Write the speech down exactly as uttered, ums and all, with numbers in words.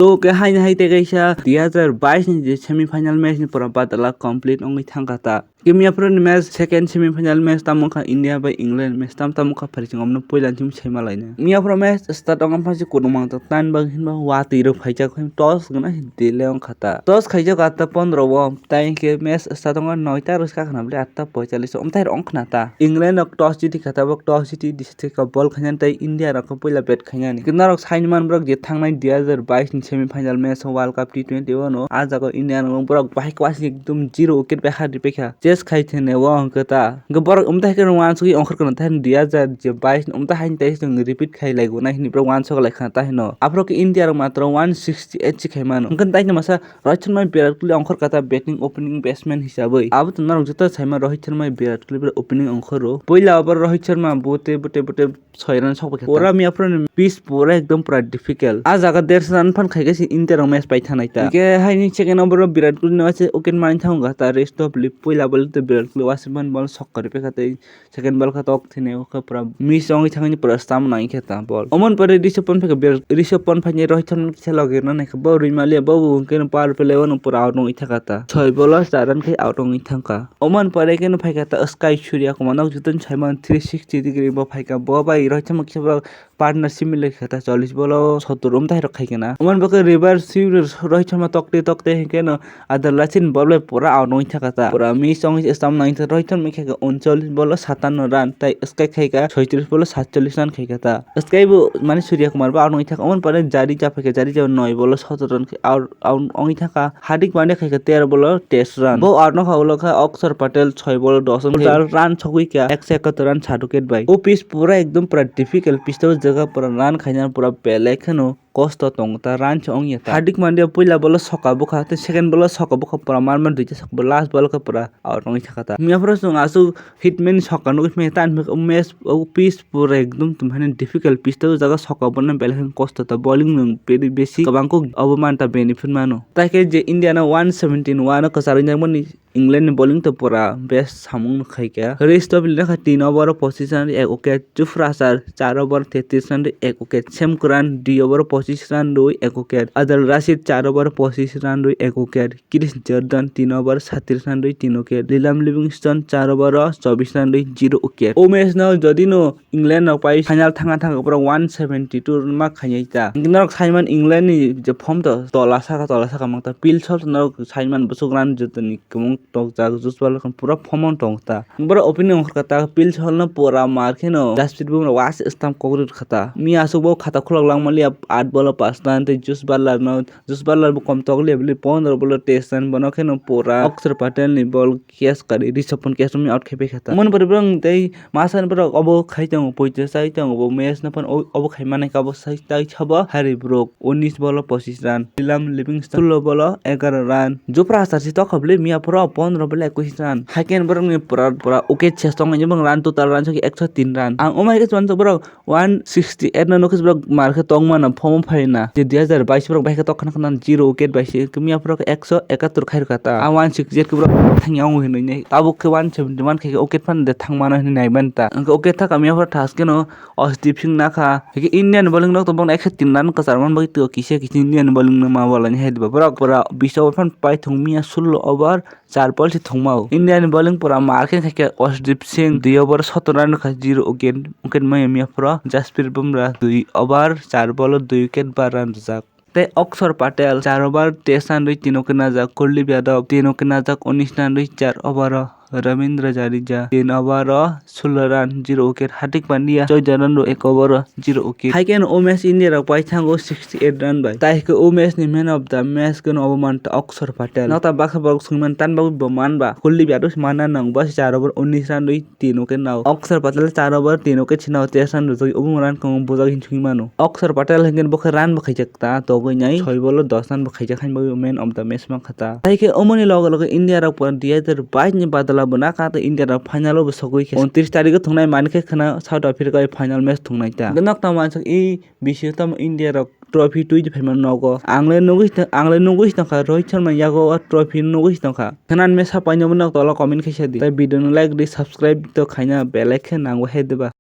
To khe haini hai tei kaisa dui hazar bais ni je semi final match ni pura badala complete wngwi thangkha ta. Khe miyaphuru ni match, second semi final match tamo wngkha India bai England match, tam tamo wngkha pharising omno puila ni simi saima laina. Miyaphuru match start wngkha phaisi kwdwmang tong tan bang hinba watwi rok phaijak toss gwnang delay wngkha ta. Toss khaijak atta pondro o, tai hinkhe match start wngkha noita rwska khna bwle atta poichalis o, omtai rok wngkhna ta. England rok toss jiti kha tabuk, toss jiti Thika ball khainani tei India rok khe puila bat khainani. Khe norok saini man borok je thangnai dui hazar bais ni semi final match o World Cup T twenty o no, ah jaga o India rok borok bahai kwasing ekdum zero wicket bai ha riphaikha. Chase khai thene o hwnkhe ta. Hwnkhe borok omtai khe wansugwi ongkhor khna thani dui hazar je bais ni omtai haini tei chwng repeat khai lai gonai hinwi borok wansuk lai khna ta hino. Aphuru khe India rok matro one sixty eight se khai mano. Hwnkhe tei masa Rohit Sharma Virat Kohli ongkhor kha ta batting opening batsman hisabwi. Abo to norok joto saima Rohit Sharma Virat Kohli opening ongkhoro. Puila over Rohit Sharma bote bote bote soi run sok bai kha ta. Pura miya pura ni pitch pura ekdom pura difficult. Ah jaga dersa run phan khai khe se India rok match pai thanai ta. Hwnkhe haini second over o Virat Kohli no waise wicket mani thang kha ta rest of league puila ball to Virat Kohli waise man ball sok kari pekha tei Second ball khe tok thini o khe pura miss wngwi thangni pura stamp nang khe ta ball. Omon pore Rishabh Pant phai khe ber-, Rishabh Pant phai ni Rohit Sharma kisa logi rwna nai khe bo rwimaliya bo bo hwnkhe no power play o no pura out wngwi thangkha ta. Soi ball o char run khe out wngwi thangkha. Omon pore khe no phai kha ta Sky Surya Kumar nok jotoni saimano three sixty degree bo phai kha bo bai Rohit Sharma kisa bo partnership milai kha ta chollish ball o sottor wng tai rok khai khe na. Omon bo khe reverse swi Rohit Sharma tokte tokte hwnkhe no Other last in ball bai pura out wngwi thangkha ta. Pura miss wngwi stamp nang khe Rohit Sharma khe uncholish ball o satanno run tei Sky khai kha soicholish ball o satcholish run khai kha ta. Sky bo mane Surya Kumar bo out wngwi thangkha. Omon pore Jadeja phai kha, Jadeja noi ball o sotor run khai out, out wngwi thangkha. Hardik Pandya khai kha tero ball o teis run. Bo out wngkha ulo khe Akshar Patel soi ball o dos wngkha run sogwi kha ekso ekattor run sat wicket bai. O pitch pura ekdom pura difficult pitch, o jaga pura run khaina pura belai kheno kosto tongo ta, run se wngya ta. Hardik Pandya puila ball o soka bwkha tei second ball o soka bwkha pura mar mar duita soka, last ball o khe pura out wngwi thangkha ta. Miya phuru chwng aswk hitman soka nugwi manya ta, match o pitch pura ekdom tong mane difficult pitch, o jaga soka bwna belai kheno kosto ta, bowling nwng besi kwbang kuk obo man ta benefit mano. Tai khe je India no one seventeen one o kwcharwi jakmani England ni bowling to pura best samung no khai kha. Rest of league kha tin over o pochis run ek wicket, Jofra Archer char over tetris run rwi ek wicket, Sam Curran dui over o pochis run rwi ek wicket, Adil Rashid char over o pochis run rwi ek wicket, Chris Jordan tin over satris run rwi tin wicket, Liam Livingstone char over o chobis run rwi zero wicket. O match no jodi no England rok pai final thanga thanga borok one seventy two ma khainai ta. Norok saiman England ni je form to tola saka tola saka mang ta, pil sol norok saiman bwswk run jotoni kwmwng tokjak, Josh Butler khe pura form o tong ta. Borok opening ongkhor kha ta, pil sol no pura mar kheno Jasprit Bumrah waise stamp kok rw kha ta. Miya aswk bo khata khulok langmaliya, aat ball o paanch run tei Josh Butler no, Josh Butler bo kom tok liya bwlwi pondro ball o teis run, bono kheno pura Akshar Patel ni ball catch kari Rishabh Pant catch romwi out khai pai kha ta. Omo ni pore borok tei masa ni borok obo khai tongo, poito chai tongo, bo match no phano obo khai manai kha, obo sai tai sabo hari borok unis ball o pochis run, Liam Livingstone sullo ball o egaroh run, Jofra Archer si tokha bwlwi miya phuru pondro ball o ekush run. Hai khe borok ni pura pura wicket ses tong, run total run sokhe ekso tin run. Ang omo hai khe borok One sixty eight no nokhe borok mar khe tong mano, form o phai na. Je dui hazar bais borok bai khe tok khna khna zero wicket bai se, miya phuru khe ekso ekattor khai rwkha ta. A one sixty eight khe borok thangya wngo hinwi nai. Tabuk khe one seventy one khai khe wicket phano de thang mano hinwi nai man ta. Hwnkhe wicket thaka miya phuru thas kheno Arshdeep Singh nakha. Hwnkhe Indian bowling rok to bono ekso tin run kwchar man bagwi twigo kisa kisa Indian bowling no ma bolani hai diba. Borok pura bish over phano pai thung miya sullo over. Char ball se thwngmao. India ni bowling pura mar khe khaikhe Arshdeep Singh dui over sotor run rwkha zero wicket, wicket maya miya phuru Jasprit Bumrah dui over char ball o dui wicket ba run rwjak. Tei Akshar Patel char over teis run rwi tin wicket najak, Kuldeep Yadav tin wicket najak unis run rwi char over o, Ravindra Jadeja tin over o sullo run zero wicket, Hardik Pandya chauda run rwi ek over o zero wicket. Hai kheno o match India rok pai thango sixty eight run bai. Tai khe o match ni man of the match kheno obo manta Akshar Patel. Nokta baksa borok swngmani tan bagwi bo man ba. Kuldeep Yadav se mana nang ba se char over unis run rwi tin wicket nao. Akshar Patel char over tin wicket se nao teis run rwjagwi obo run kwbangma bujak hinwi swngwi mano. Akshar Patel hinkhe bo khe run bo khaijak ta togwi nai soi ball o dos run bo khaijak haino bagwi man of the match mankha ta. Tai khe omoni loge loge India rok pura dui hazar bais ni badala bo nakha tei India rok final o bo sogwi khe untris tarik o thwngnai mankhe khwna South Africa bai final match thwngnai ta. Hwnkhe nokta mansak i bisi tamo India rok trophy twi di phaima nogo. Ang le nugwi si tong-, ang le nugwi si tongkha Rohit Sharma yago o trophy nugwi si tongkha. Khwnani mesa paino bo nok tola comment khaisa di. Tai video no like di, subscribe to khaina bell icon nango hai diba.